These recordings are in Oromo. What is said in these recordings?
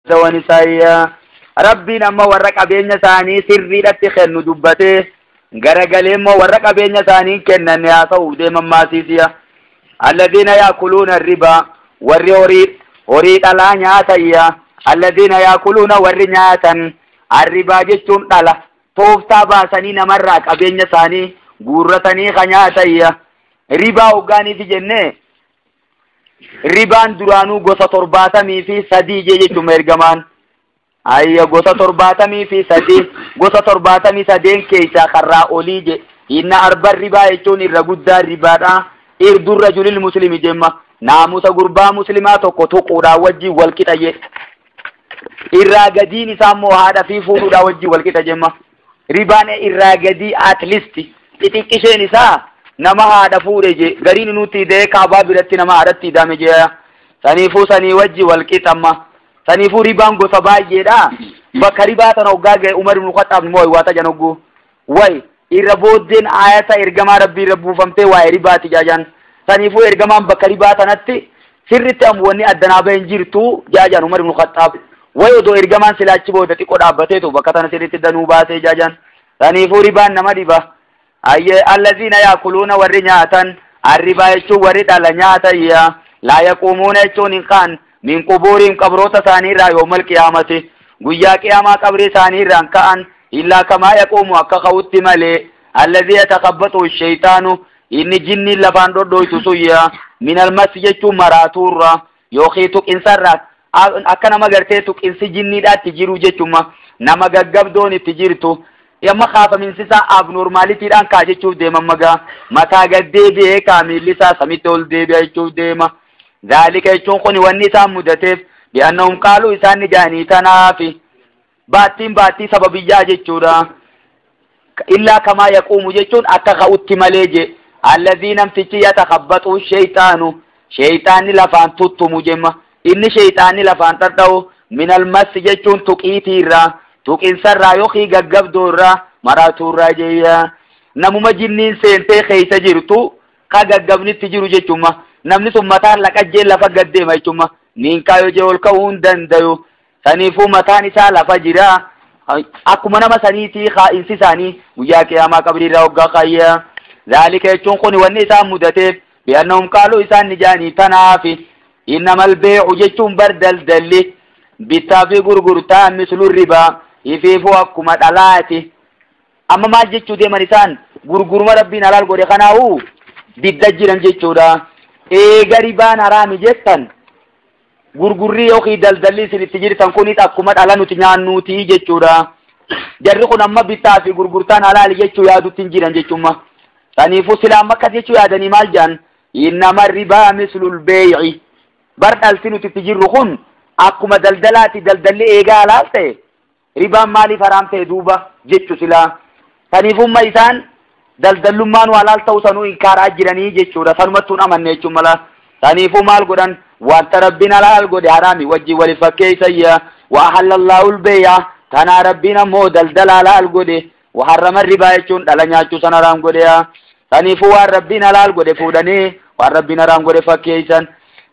Wan Rabbiin amma warra qabeenya isaanii sirriidhatti kennu dubbatee garagalee immoo warra qabeenya isaanii kennanne haa ta'u deeman maasiisiya. Alladhiina yaakuluuna ribaa, warri horii dhalaa nyaatayya. Alladhiina yaakuluuna, warri nyaatan arribaa jechuun dhala tooftaa baasanii namarraa qabeenya isaanii guurratanii ka nyaatayya. Ribaa hoggaaniifi jennee, ribaan duraanuu gosa 73 jee jechuun ergamaan. Ayya, gosa 73, gosa 73 keessaa karraa olii je. Inna arba ribaa jechuun irra guddaa ribaadha. Irduu rajulil muslimi jemma. Naamusa gurbaa muslimaa tokko tuquudhaan wajjin wal qixa je. Irraa gadiin isaa immoo haadha fi fuudhuudhaan wajjin wal qixa jemma. Ribaan irraa gadii, at least xixiqqisheen isaa nama haadha fuudhe je. Gariin nuti ida'ee kaabaa biratti nama haadhatti idame je. Saniifuu sanii wajji wal qixamma. Saniifuu ribaan gosa baay'eedha. Bakka ribaa tana hoggaa ga'e Umar ibn Khattaab immoo waata jan hogguu. Way irra booddeen ayata ergamaa Rabbii irra buufamtee waa'ee ribaati jaajan. Saniifuu ergamaan bakka ribaa tanatti sirritti ammoo wanni addanaa bahin jirtu jaajan Umar ibn Khattaab. Way odoo ergamaan silaachi booda xiqqoo dhaabbateetu bakka tana sirritti danuu baasee jaajan. Saniifuu ribaan nama dhiba. Ayyee, allaziina yaakuluuna, warri nyaatan arribaa jechuun warri dhala nyaatayya. Laa yaquumuuna jechuun hin kaan min qubuuriin qabroota isaanii irraa yoomal qiyaamati, guyyaa qiyaamaa qabrii isaanii irraan ka'an, illaa kamaa yaquumu, akka ka'utti malee, allazii yatakhabbatu shaytaanu, inni jinniin lafaan dhodhoytu suyya, min almasi jechuun maraatuurra yookiin tuqinsarra, akka nama gartee tuqinsi jinniidhaatti jiru jechuma, nama gaggabdoon itti jirtu. Yamma kaafaminsisaa abnormaalitiidhaan kaa jechuuf deema magaa mataa gad deebi'ee kaa miilli isaa samitti ol deebi'a jechuuf deema. Zaalika jechuun kun wanni isaan mudateef bi'annahum qaaluu, isaan ni jaanii tanaafi baattiin baattii sababiyyaa jechuudha. Illaa kamaa yaquumu jechuun akka ka'utti malee je. Allazii, namtichi, yatakhabbaxu shayxaanu, shayxaanni lafaan tuttumu jemma. Inni shayxaanni lafaan dhadha'u min almassi jechuun tuqiitiirraa, tuqinsarraa yookiin gaggabdoorraa, maraatuurraa jeeyya. Namuma jinniin seentee keessa jirtu ka gaggabnitti jiru jechuma. Namni sun mataan laqajjee lafa gad deema jechuma. Niinkaa yoo jee ol ka'uu hin dandayu. Saniifuu mataan isaa lafa jira. Akkuma nama saniitii kaa'insi isaanii guyyaa qiyaamaa qabriirraa hoggaa kaayya. Zaalika jechuun kun wanni isaan mudateef bi'annahum qaaluu, isaan ni jaanii tanaafi. Innamal bee'u jechuun bar daldalli bittaa fi gurgurtaa mislu ribaa, ifiifuu akkuma dhalaati. Amma maal jechuu deeman? Isaan gurguruma Rabbiin halaal godhe kanaa'uu didda jiran jechuudha. Eega ribaan haraami jettan, gurgurrii yookiin daldalli isin itti jirtan kunis akkuma dhala nuti nyaannuuti jechuudha. Jarri kun amma bittaa fi gurgurtaan halaali jechuu yaadutti hin jiran jechumma. Saniifuu sila amma akkas jechuu yaadanii maal jedhan? Innama ribaa mislul beey'i. Bar dhalti nuti itti jirru kun akkuma daldalaati, daldalli eegaa halaal ta'e ribaan maaliif haraam ta'e duuba jechu silaa. Saniifumma isaan daldallummaan halaal ta'uu sanuu inkaaraa jiranii jechuudha. Sanumattuu hin amanne jechuun mala. Saniifuu maal godhan? Wanta Rabbiin halaal godhe haraami wajjin wali fakkeessayya. Wa ahallallaahu l-beeya. Tanaa Rabbiin ammoo daldala halaal godhe. Wa harrama ribaa jechuun dhala nyaachuu sana haraam godhe. Saniifuu waan Rabbiin halaal godhe fuudhanii waan Rabbiin haraam godhe fakkeessan.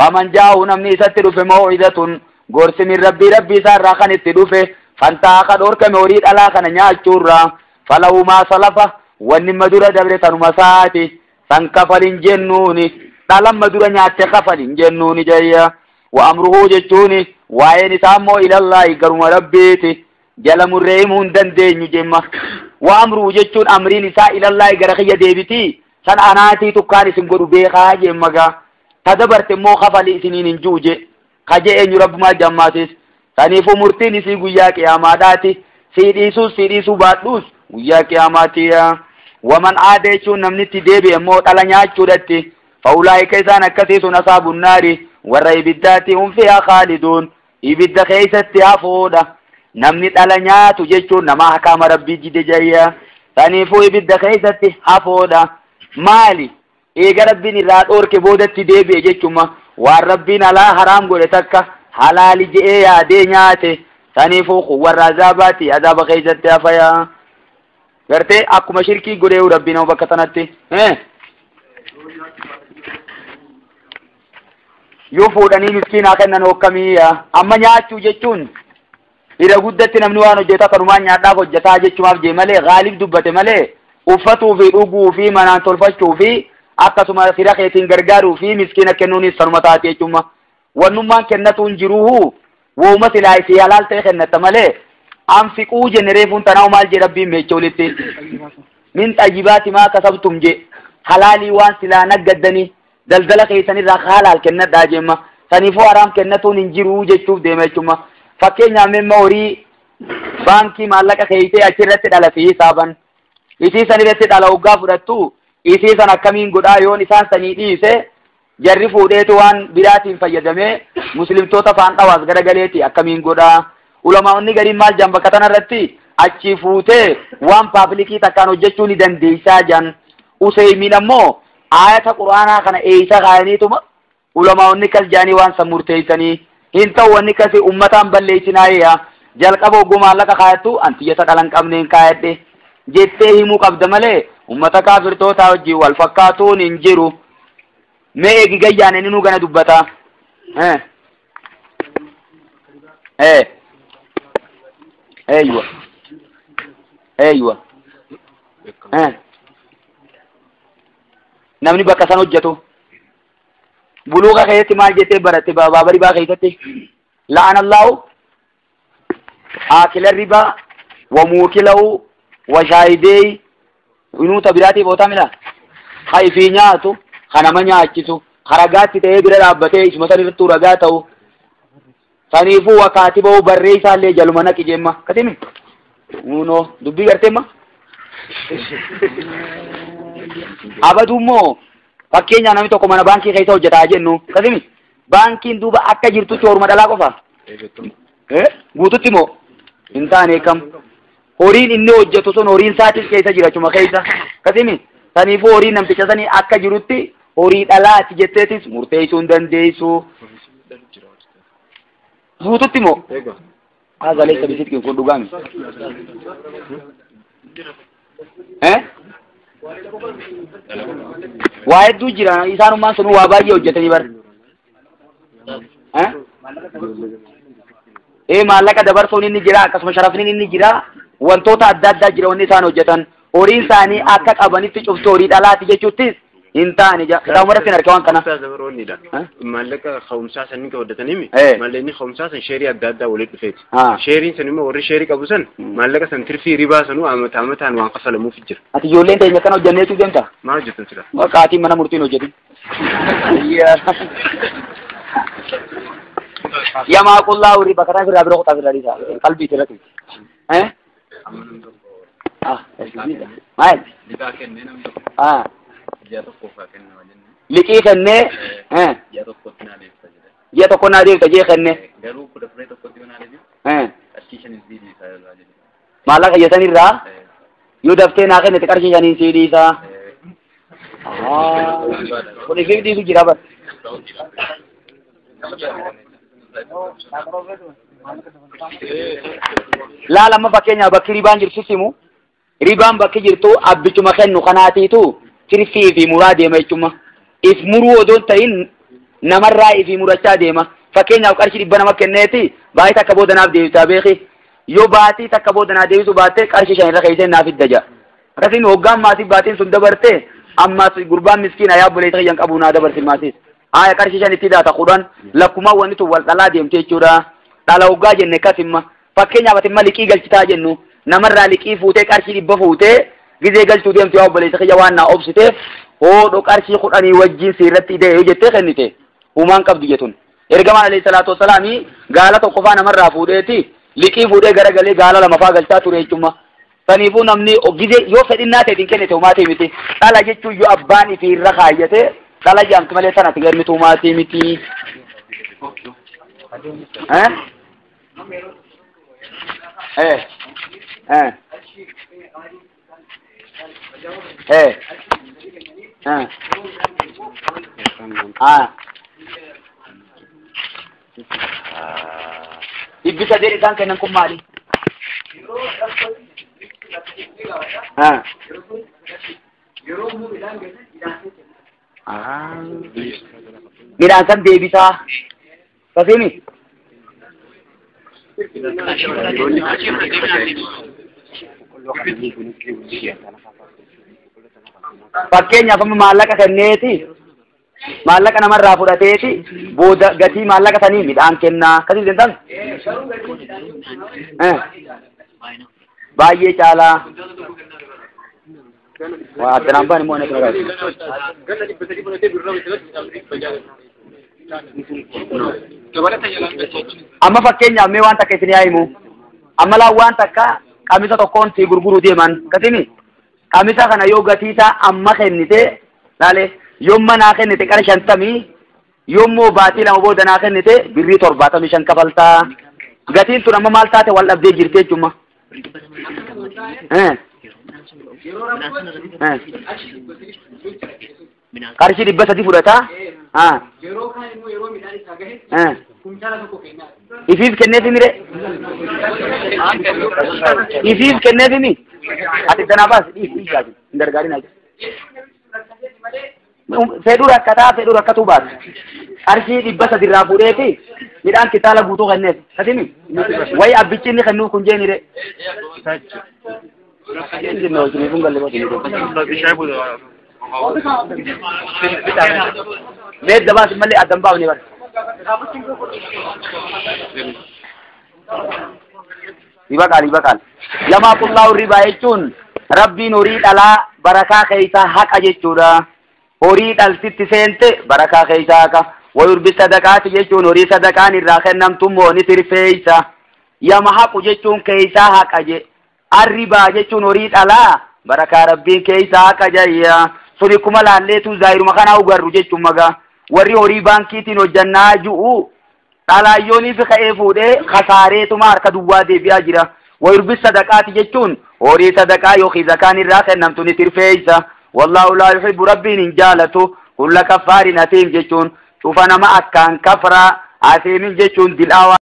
Faman jaa'u, namni isatti dhufe, maw'izatun, gorsi, min rabbii, Rabbii isaa irraa kan itti dhufe, fantaa, ka dhorkame horii dhalaa kana nyaachuurraa, falahu maa salafa, wanni ma dura dabre tanuma saati san kafalin jennuuni, dhalamma dura nyaatte kafalin jennuuni jayya. Wa amruhu jechuuni waa'een isaa immoo ilallaahi, garuma Rabbiiti, jala murree himuu hin dandeenyu jemma. Wa amruhu jechuun amriin isaa ilallaahi, gara kiyya deebiti, san anaatii tukkaan isin godhu beekaa jemma. Gaa ta dabarte immoo kafali isiniin hin ji'u je kaje eenyu? Rabbumaa jammaasis. Saniifuu murtiin isii guyyaa qiyaamaadhaati, sii dhiisuus sii dhiisuu baadhuus guyyaa qiyaamaati. Waman aada jechuun namni itti deebi'e immoo dhala nyaachuudhatti, fa'ulaa'ika, isaan akkasii sun, asaabunnaari, warra ibiddaati, hum fiihaa khaaliduun, ibidda keessatti hafoodha. Namni dhala nyaatu jechuun nama hakaama Rabbii jide jayya. Saniifuu ibidda keessatti hafoodha. Maali? Eega Rabbiin irraa dhoorke boodatti deebi'e jechuma, waan Rabbiin alaa haraam godhe takka halaali je'ee yaadee nyaate. Saniifuu kun warra azaabaati, azaaba keessatti hafayaa. Gartee akkuma shirkii godhee Rabbiin nama bakka sanatti. Yoo fuudhanii miskiinaa kennan hookkamiiyya. Amma nyaachuu jechuun ira guddatti namni waan hojjetaa kanumaan nyaadhaaf hojjetaa jechumaaf jee malee gaalib dubbate malee uffatuu fi dhuguu fi manaan tolfachuu fi akkasuma fira keetiin gargaaruu fi miskiina kennuunis sanuma taate jechuuma. Wannummaan kennatuun jiruuhu wooma silaa isii halaal ta'e kennatta malee anfiquu jenne reefuun tanaa maal jee rabbiin meecha olitti. Min xayyibaati maa kasabtum jee halaalii waan silaa naggaddanii daldala keessanirraa halaal kennadhaa jeemma. Saniifuu haraam kennatuun hin jiruu jechuuf deema jechuuma. Fakkeenyaaf mimma horii baankii maallaqa keeyitee achirratti dhala fi saaban. Isii san irratti dhala hoggaa fudhattu isii san akkamiin godhaa yoon isaan sanii dhiise jarri fuudheetu waan biraatiin fayyadamee muslimtoota faan dhawaas garagaleeti akkamiin godhaa. Ulamaa'onni gariin maal jaan bakka tanarratti achi fuutee waan paaplikii takkaan hojjechuu ni dandeessaa jaan. Useymiin ammoo aayata quraanaa kana eeysa kaayaniituma ulamaa'onni kas jaanii waan san murteessanii hin ta'u wanni kasi ummataan balleessinaayeya jalqaba hogguu maallaqa kaayattu antiyyata dhala hin qabneen kaayadhe jettee himuu qabda malee ummata kaafirtootaa wajjin wal fakkaatuun hin jiru. Mee eegi gayyaan inni nuu gana dubbata. Eeywa. Eeywa. Namni bakka san hojjetu. Buluuqa keessatti maal jettee baratte baaba ribaa keessatti? La'ana Allahu aakila ribaa wa muukilahu wa shaahidee inuuta biraatiif ootaa mila? Ha ifii nyaatu, ha nama nyaachisu, ha ragaatti ta'ee bira dhaabbatee isuma san irrattuu ragaa ta'u. Saniifuu wa kaatibahu barreessaallee jaluma naqi jeemma. Katimi? Unoo dubbii garteemma? Abaduu immoo fakkeenyaaf namni tokko mana baankii keessa hojjetaa jennu kasimi baankiin duuba akka jirtutti horuma dhalaa qofa guututti moo hin taane kam horiin inni hojjetu sun horiin isaatis keessa jira chuma keessa kasimi saniifuu horiin namticha sanii akka jirutti horii dhalaati jetteetis murteessuu hin dandeessu guututti moo haza laysa bisidqin kun dhugaami waa hedduu jira isaanummaan sunuu waa baay'ee hojjetanii bara. Maallaqa dabarsuun inni jira akkasuma sharafni inni jira wantoota adda addaa jira wanni isaan hojjetan horiin isaanii akka qabanitti cuftu horii dhalaati jechuuttis hin taane kitaabuma irratti hin arge waan kana. Maallaqa ka'umsaa san ni hojjetanii maallaqni ka'umsaa san sheerii adda addaa walitti dhufeeti. Sheeriin san immoo warri sheerii qabu san maallaqa san tirfii ribaa sanuu amata amataan waan kafalamuuf jira. Ati ijoolleen teenya kana hojjanneetu deemta? Maal hojjetan sila? Waaqa mana murtiin hojjetin. Yamaaqullaahu riba karaa firraa bira qotaa firraa dhiisaa qalbii irratti. Maal? Liqii kennee ji'a tokkotti naa deebisa jedhe. Ji'a tokko naa deebisa jee kenne. Garuu kudha furee tokkotti yoo naa deebisu qarshii shanin sii dhiisa jedhe. Maallaqa iyyatanirraa yoo daftee naa kennite qarshii shaniin sii dhiisa. Kun ifiif dhiisu jira bar. Laala amma fakkeenyaaf bakki ribaan jirtu simu ribaan bakki jirtu abbichuma kennu kanaatiitu tirfii fi muraa deema jechuudha. If muruu odoo hin ta'in namarraa ifii murachaa deema. Fakkeenyaaf qarshii 100 nama kenneeti baay'ee takka booda naaf deebisaa beeki. Yoo baatii takka booda naa deebisu baattee qarshii 5 irra keessee naaf hidda ja'a. Akkasiin hoggaan maatii baatiin sun dabarte ammas gurbaan miskiina yaa buleessa kiyyan qabu naa dabarsi maasiis. Haaya qarshii 5 itti daata 10 lakkumaa wanni tun wal dhalaa deemte jechuudha. Dhala hoggaa jenne kasimma. Fakkeenyaaf ati imma liqii galchitaa jennu namarraa liqii fuutee qarshii 100 fuutee gizee galchuu deemtu yaa obboleessa kiyya waan naa obsiteef hoodho qarshii 10 wajjin siirratti ida'e yoo jettee kennite humaan qabdu jetun. Ergamaan alayhi salaatu wassalaami gaala tokko faa namarraa fuudheeti liqii fuudhee garagalee gaala lama faa galchaa ture jechuudha. Saniifuu namni gizee yoo fedhinnaa ta'eetiin kennite humaatii miti. Dhala jechuun yoo abbaan ifii irra kaayyate dhala jaamti malee sanatti galmitu humaatii miti. Dhibbi sadeen isaan kennan kun maali? Midhaan san deebisaa. Kasimi? Fakkeenyaaf amma maallaqa kenneeti maallaqa namarraa fudhateeti booda gatii maallaqa sanii midhaan kennaa akkasii hin taane baay'ee caalaa waa addanaan baan immoo inni amma fakkeenyaaf mee waan takka isin yaa himu amma laan waan takka qamisa tokkoon si gurguruu deeman akkasimi qamisa kana yoo gatii isaa amma kennite laale yoomma naa kennite qara 50 yoommoo baatii 2 booda naa kennite birrii 75 kafaltaa gatiin tun amma maal taate wal dhabdee jirti jechuudha. Qarshii 300 fudhataa. Yeroo kaan immoo yeroo midhaan isaa gahe kumtaala tokko kennaa. Ifiif kenneefi mire? Ifiif kenneefi mi? Ati danaa baas dhiif dhiisaa hin gargaarin aja. Fedhuu rakkataa fedhuu rakkatuu baas. Qarshii 300 irraa fuudheeti midhaan kitaala guutuu kenneef. Kasimi? Wayi abbichi inni kennuuf kun jeenire. Mee gabaas malee addan baafne bara. Ibaqaal ibaqaal. Yamaaqullaahu ribaa jechuun rabbiin horii dhalaa barakaa keessaa haqa jechuudha. Horii dhaltitti seente barakaa keessaa haqa. Wayurbi sadaqaati jechuun horii sadaqaan irraa kennamtu immoo ni tirfeessa. Yamahaqu jechuun keessaa haqa je. Arribaa jechuun horii dhalaa barakaa rabbiin keessaa haqa jayya. Suni kuma laalleetu zaayiruma kanaa ugarru jechuun magaa. Warri horii baankiitiin hojjannaa ji'u dhalaayyooniif ka'ee fuudhee kasaareetuma harka duwwaa deebi'aa jira. Wayurbi sadaqaati jechuun horii sadaqaa yookiin zakaan irraa kennamtu ni tirfeessa. Wallaahu laa yuhibbu rabbiin hin jaalatu kulla kaffaarin atiim jechuun cufa nama akkaan kafraa asiimin jechuun dil'aawaa.